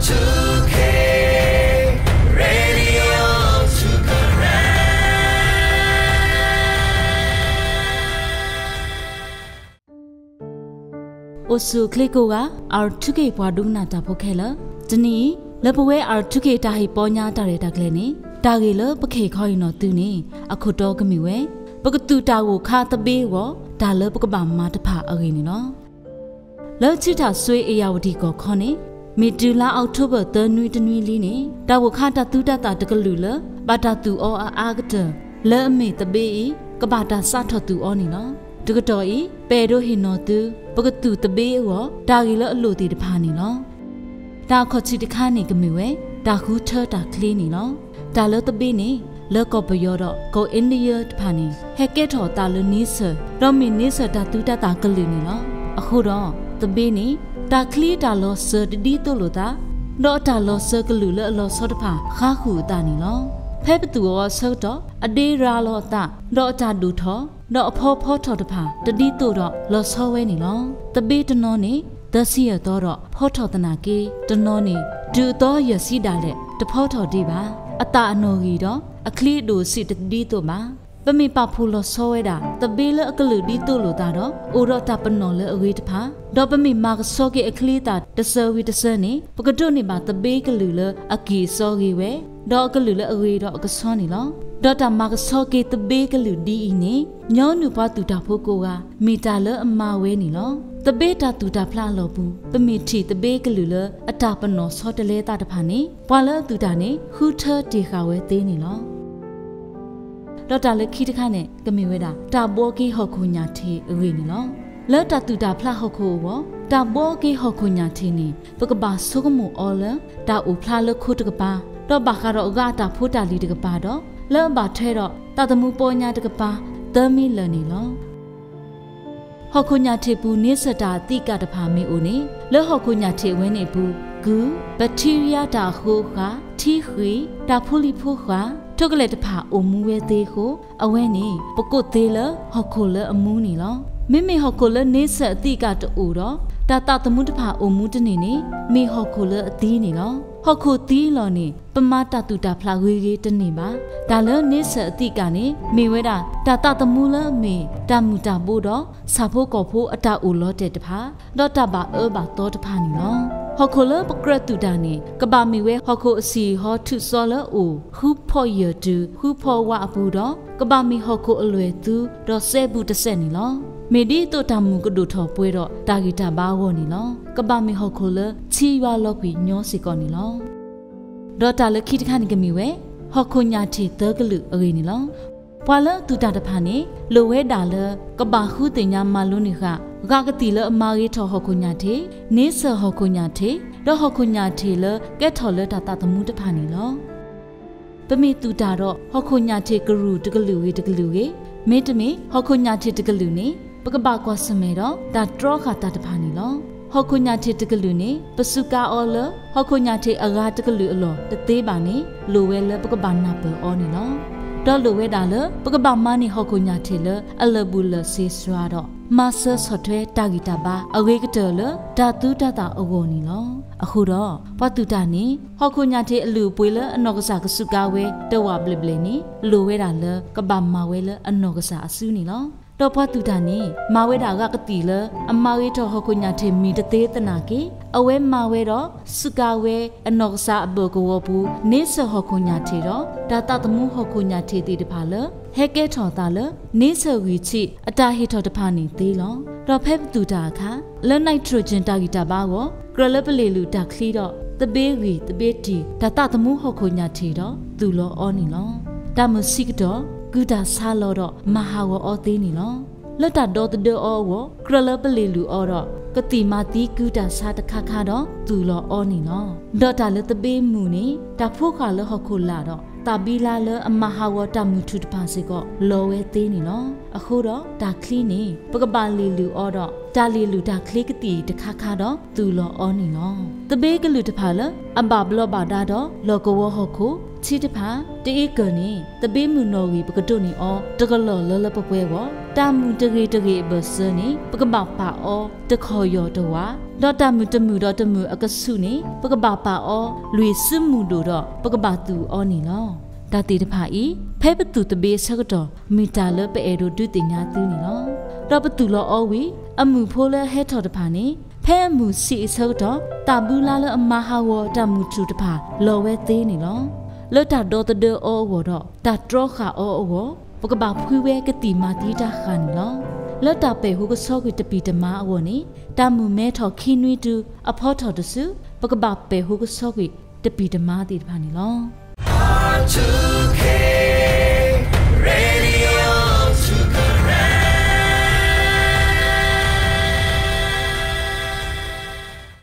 Radio two Karen. အိၣ်ဆူၣ်အိၣ်ချ့ကိးဂၤ R two K ပှၤဒိကနၣ်တၢ်ဖိခဲလၢာ်, တနံၤအံၤ လၢပဝဲ R two K တၢ်ဟ့ၣ်ပီညါတၢ်ရဲၣ်တၢ်ကျဲၤန့ၣ် တၢ်ဂ့ၢ်လၢပကဟ့ၣ်ခီဟ့ၣ်နီၤသုန့ၣ် အခိၣ်တီကမ့ၢ်ဝဲ ပကသူၣ်တၢ်ဂိၢ်ခါသဘ့အဂီၢ် တၢ်လၢပကဘၣ်မၤတဖၣ်အဂ့ၢ်န့ၣ်လီၤ. လၢထံထၣ်စွ့အ့ၣ်ယၣ်ဝတံၣ်ကီၢ်ခီန့ၣ် မ့ၢ်တုၤလါအီးကထိဘၢၣ်သၢနွံတနွံလံန့ၣ် တၢ်ဂိၢ်ခါတၢ်သူတၢ်သၣ်တကလုာ်လၢ ဘၣ်တၢ်သူၣ်အီၤအအါကတၢၢ် လၢအမ့ၢ်သဘ့အံၤ ကဘၣ်တၢ်စးထီၣ်သူၣ်အီၤန့ၣ်လီၤ. တကတီၢ်အံၤ ပအဲၣ်ဒိးဟ့ၣ်နီၤသု ပကသူၣ်သဘ့အဂီၢ် တၢ်ဂ့ၢ်လၢအလိၣ်သ့ၣ်တဖၣ်န့ၣ်လီၤ. တၢ်အခီၣ်ထံးတခါန့ၣ်ကမ့ၢ်ဝဲ တၢ်ဃုထၢတၢ်ချ့န့ၣ်လီၤ. တၢ်လၢသဘ့န့ၣ် လၢကီၢ်ပယီၤဒီးကီၢ် India တဖၣ်န့ၣ် ဟဲကဲထီၣ်အသးလၢန့ဆၢၣ် ဒီးမ့ၢ်န့ဆၢၣ်တၢ်သူတၢ်သၣ်ကလုာ်န့ၣ်လီၤ. အဃိဒီး သဘ့န့ၣ် တၢ်ချံတၢ်လီၤစၢၤတဒ်သိးလိာ်သး ဒီးအတၢ်လီၤစၢၤကလုာ်လၢအလီၤဆီတဖၣ် ဃါဃုာ်အသးန့ၣ်လီၤ. ဖဲပသူၣ်အီၤအဆၢကတီၢ် အဒ့ရၤလီၤအသး ဒီးအတၢ်ဒိၣ်ထီၣ် ဒီးအဖီဖီထီၣ်တဖၣ် တဒ်သိးဒီးလီၤဆီဝဲန့ၣ်လီၤ. သဘ့တနီၤန့ၣ် သၢဆံယဲၢ်သီဒီးဖီထီၣ်သနာ်က့ တနီၤန့ၣ် တုၤအသီယဲၢ်ဆံဒၣ်လဲာ် တဖီထီၣ်ဒံးဘၣ်. အသၣ်အနီၣ်ဂံၢ်ဒီး အချံအဒိၣ်အဆံးတဒ်သိးဘၣ်. ပမ့ၢ်ပာ်ဖှိၣ်လီၤဆီဝဲဒၣ် သဘ့လၢအကလုာ်ဒ်သိးလိာ်သးဒီး အိၣ်ဒီးတၢ်ပနီၣ်လၢအဂ့ၤတဖၣ်, ဒီးပမ့ၢ်မၤကဆှီက့ၤအချံအသၣ်တစၢၤဝံၤတစၢၤန့ၣ် ပကဒိးန့ၢ်ဘၣ်သဘ့ကလုာ်လၢအကံၢ်အစီဂ့ၤဝဲ, ဒီးအကလုာ်လၢအဂ့ၤဒီးအကဆှီန့ၣ်လီၤ. ဒီးတၢ်မၤကဆှီက့ၤသဘ့ကလုာ်ဒ်အံၤန့ၣ် ညီနုၢ်ပှၤသူၣ်တၢ်ဖိကိးဂၤ မ့ၢ်တၢ်လၢအမၤဝဲန့ၣ်လီၤ. သဘ့တၢ်သူၣ်တၢ်ဖျးအလီၢ်ပူၤ ပမ့ၢ်ထံၣ်သဘ့ကလုာ်လၢအတၢ်ပနီၣ်ဆီတလဲသးတဖၣ်န့ၣ် ပှၤလၢအသူၣ်တၢ်န့ၣ် ဃုထၢတ့ၢ်ဃာ်ဝဲသ့န့ၣ်လီၤ. ဒီးတၢ်လၢခံတခါန့ၣ် ကမ့ၢ်ဝဲဒၣ် တၢ်ဘှီက့ၤဟီၣ်ခိၣ်ညၣ်ထံးအဂ့ၢ်န့ၣ်လီၤ. လၢတၢ်သူၣ်တၢ်ဖျးဟီၣ်ခိၣ်အဂီၢ် တၢ်ဘှီက့ၤဟီၣ်ခိၣ်ညၣ်ထံးန့ၣ် ပကဘၣ်ဆိကမိၣ်အီၤလၢ တၢ်အိၣ်ဖျါလၢခိတကပၤ, ဒီးဘၣ်ဃးဒီးဂၤအတၢ်ဖိတၢ်လံၤတကပၤဒီး လၢအဘၣ်ထွဲဒီးသးသမူပီညါတကပၤ သၢမံၤလၢာ်န့ၣ်လီၤ. ဟီၣ်ခိၣ်ညၣ်ထံးပူၤန့ဆၢၣ်တၢ်အသံးကၣ်တဖၣ်မ့ၢ်အိၣ်န့ၣ် လၢဟီၣ်ခိၣ်ညၣ်ထံးအဝဲန့ၣ်အပူၤ ကုၢ်, ဘၣ်ထံရံယါတၢ်အဃိအဃၣ်, ထံဃံ, တၢ်ဖိလံၤဖိဃၢ်, ထိၣ်ကလဲၣ်တဖၣ်အိၣ်မူဝဲသ့အဃိ အဝဲန့ၣ် ပကိးသ့လၢဟီၣ်ခိၣ်လၢအမူန့ၣ်လီၤ. မ့မ့ၢ်ဟီၣ်ခိၣ်လၢန့ဆၢၣ်အသံးကၣ်တအိၣ်ဒီး တၢ်သးသမူတဖၣ်အိၣ်မူတန့ၢ်န့ၣ် မ့ၢ်ဟီၣ်ခိၣ်လၢအသံန့ၣ်လီၤ. ဟီၣ်ခိၣ်သံအလီၢ်န့ၣ် ပမၤတၢ်သူၣ်တၢ်ဖျးဂ့ၤဂ့ၤတန့ၢ်ဘၣ်. တၢ်လၢန့ဆၢၣ်အသံးကၣ်န့ၣ် မ့ၢ်ဝဲဒၣ် တၢ်သးသမူလၢအမ့ၢ်တၢ်မုၢ်တၢ်ဘိဒီး ဆၣ်ဖိကီၢ်ဖိအတၢ်အိၣ်လီၤတဲာ်တဖၣ် ဒီးတၢ်ဘၣ်အၢဘၣ်သီတဖၣ်န့ၣ်လီၤ. ဟီၣ်ခိၣ်လၢပကြၢးသူၣ်တၢ်န့ၣ် ကဘၣ်မ့ၢ်ဝဲဟီၣ်ခိၣ်အဆံၣ်ဟီၣ်ထုးစီလၢအအိၣ် ဃုဖီယၢၢ်တုၤ ဃုဖီဝါအပူၤဒီး ကဘၣ်မ့ၢ်ဟီၣ်ခိၣ်အလွဲၢ်သူ ဒီးစဲဘူးတစဲးန့ၣ်လီၤ. မ့ၢ်ဒ်သိးတၢ်မုၢ်ကဒိၣ်ထီၣ်ပှဲၤဒီးတၢ်ဂံၢ်တၢ်ဘါအဂီၢ်န့ၣ်လီၤ. ကဘၣ်မ့ၢ်ဟီၣ်ခိၣ်လၢထံယွၤလီၤကွံာ်ညီစ့ၢ်ကီးန့ၣ်လီၤ. ဒီးတၢ်လၢခံတခါန့ၣ်ကမ့ၢ်ဝဲ ဟီၣ်ခိၣ်ညၣ်ထံးသၢကလုာ်အဂ့ၢ်န့ၣ်လီၤ. ပှၤလၢအသူၣ်တၢ်တဖၣ်န့ၣ် လိၣ်ဝဲဒၣ်လၢ ကဘၣ်ဃုသ့ၣ်ညါမၤလိန့ၢ်ဃာ် ဂာ်ကသံၣ်လၢအမၤဂ့ၤထီၣ်ဟီၣ်ခိၣ်ညၣ်ထံး, န့ဆၢၣ်ဟီၣ်ခိၣ်ညၣ်ထံး, ဒီးဟီၣ်ခိၣ်ညၣ်ထံးလၢကဲထီၣ်လၢတၢ်သးသမူတဖၣ်န့ၣ်လီၤ. ပမ့ၢ်သူၣ်တၢ်ဒီး ဟီၣ်ခိၣ်ညၣ်ထံးကရူၢ်တကလုာ်ဂ့ၤတကလုာ်ဂ့ၤ, မ့တမ့ၢ် ဟီၣ်ခိၣ်ညၣ်ထံးတကလုာ်န့ၣ် ပကဘၣ်ကွၢ်ဆၢၣ်မဲာ်ဒီး တၢ်တြီဃာ်တၢ်တဖၣ်န့ၣ်လီၤ. ဟီၣ်ခိၣ်ညၣ်ထံးတကလုာ်န့ၣ် ပစူးကါအီၤလၢ ဟီၣ်ခိၣ်ညၣ်ထံးအဂၤတကလုာ်အလီၢ်တသ့ဘၣ်န့ၣ် လိၣ်ဝဲလၢပကဘၣ်နၢ်ပၢၢ်အီၤန့ၣ်လီၤ. ဒီးလိၣ်ဝဲဒၣ်လၢ ပကဘၣ်မၤန့ၢ်ဟီၣ်ခိၣ်ညၣ်ထံးလၢအလၢာ်ဘူၣ်လၢာ်စ့စှၤဒီး မၤစၢၤဆီၣ်ထွဲတၢ်ဂံၢ်တၢ်ဘါအဂ့ၤကတၢၢ်လၢ တၢ်သူတၢ်သၣ်အဂီၢ်န့ၣ်လီၤ. အဃိဒီး ပှၤသူၣ်တၢ်န့ၣ် ဟီၣ်ခိၣ်ညၣ်ထံးအလုၢ်အပှ့ၤလၢအနီၢ်ကစၢ်ကစူးကါဝဲတဝာ်ဘျဲၣ်ဘျဲၣ်န့ၣ် လိၣ်ဝဲဒၣ်လၢ ကဘၣ်မၤဝဲလၢအနီၢ်ကစၢ်အစုန့ၣ်လီၤ. ဒီးပှၤသူၣ်တၢ်န့ၣ် မၤဝဲဒၣ်ဂာ်ကသံၣ်လၢ အမၤဂ့ၤထီၣ်ဟီၣ်ခိၣ်ညၣ်ထံးမံၤတသ့သနာ်က့ အဝဲမၤဝဲဒီး စူးကါဝဲအနီၢ်ကစၢ်အဘၢၣ်ကဝီၤပူၤ န့ဆၢၣ်ဟီၣ်ခိၣ်ညၣ်ထံးဒီး တၢ်သးသမူဟီၣ်ခိၣ်ညၣ်ထံးသ့ၣ်တဖၣ်လၢ ဟဲကဲထီၣ်အသးလၢ န့ဆၢၣ်ဂံၢ်ဆံးအတၢ်ဟ့ၣ်ထီၣ်တဖၣ်န့ၣ်သ့လီၤ. ဒီးဖဲပသူၣ်တၢ်အခါ လၢ nitrogen တၢ်ဂံၢ်တၢ်ဘါအဂီၢ် ကြၢးလၢပလ့ၣ်လုၢ်တၢ်ချံဒီး သဘ့ဂံၢ်သဘ့တံၢ် တၢ်သးသမူဟီၣ်ခိၣ်ညၣ်ထံးဒီး သူၣ်လီၤအီၤန့ၣ်လီၤ. တၢ်မုာ်ဆံးကတီၢ် ကုၢ်တၢ်ဆါလီၤဒီး မၤဟးဂီၤအီၤသ့န့ၣ်လီၤ. လၢတၢ်ဒီသဒၢအီၤအဂီၢ် ကြၢးလၢပလ့ၣ်လုၢ်အီၤဒီး ကသံၣ်မၤသံကုၢ်တၢ်ဆါတခါခါဒီး သူၣ်လီၤအီၤန့ၣ်လီၤ. ဒီးတၢ်လၢသဘ့မုၢ်န့ၣ် တၢ်ဖိဃၢ်လၢဟီၣ်ခိၣ်လာ်ဒီး သးဘံလါလၢအမၤဟးဂီၤတၢ်မုာ်ထူၣ်တဖၣ်စ့ၢ်ကီး လီၤဝဲသ့န့ၣ်လီၤ. အဃိဒီးတၢ်ချံန့ၣ် ပကဘၣ်လ့ၣ်လုၢ်အီၤဒီး တၢ်လ့ၣ်လုၢ်တၢ်ချံကသံၣ်တခါခါဒီး သူၣ်လီၤအီၤန့ၣ်လီၤ. သဘ့ကလုာ်တဖၣ်လၢ အဘၣ်ဘျီးဘၣ်ဒါဒီး လီၢ်ကဝီၤဟီၣ်ခိၣ် ထံတဖၣ် တအ့ကၢၢ်န့ၣ် သဘ့မုၢ်နီၣ်ဂံၢ် ပကဒိးန့ၢ်အီၤ တကလီၢ်လၢလၢပှဲၤပှဲၤအဂီၢ်, တၢ်မုၢ်တဂ့ၤတဂ့ၤအဘၢၣ်စၢၤန့ၣ် ပကဘၣ်ပာ်အီၤ တခီၣ်ယီၢ်တဝး, ဒီးတၢ်မုၢ်တမုာ်ဒီးတမုာ်အကဆူးန့ၣ် ပကဘၣ်ပာ်အီၤ လွံၢ်စုမုၢ်ဒိၣ်ဒီး ပကဘၣ်သူၣ်အီၤန့ၣ်လီၤ. တၢ်သ့ၣ်တဖၣ်အံၤ ဖဲပသူၣ်သဘ့အဆၢကတီၢ် မ့ၢ်တၢ်လၢပအဲၣ်ဒိးဒုးသ့ၣ်ညါသုန့ၣ်လီၤ. ဒီးပသူၣ်လီၤအီၤဝံၤ အမုၢ်ဖိလၢအဟဲထီၣ်တဖၣ်န့ၣ် ဖဲအမုၢ်ဆံးအဆၢကတီၢ် သးဘုလါလၢအမၤဟးဂီၤတၢ်မုၢ်ထူၣ်တဖၣ် လီၤဝဲသ့န့ၣ်လီၤ. လၢတၢ်ဒီသဒၢအီၤအဂီၢ်ဒီး တၢ်တြီဃာ်အီၤအဂီၢ် ပကဘၣ်ဖှံဝဲကသံၣ်မၤသံတၢ်ဃၣ်န့ၣ်လီၤ. လၢတၢ်ပဲာ်ဟူကဆှီကွံာ်တပံာ်တမါအဂီၢ်န့ၣ် တၢ်မုၢ်မဲထီၣ်ခံနွံတုၤ အဖီထီၣ်တစု ပကဘၣ်ပဲာ်ဟူကဆှီကွံာ်တပံာ်တမါသ့ၣ်တဖၣ်န့ၣ်လီၤ.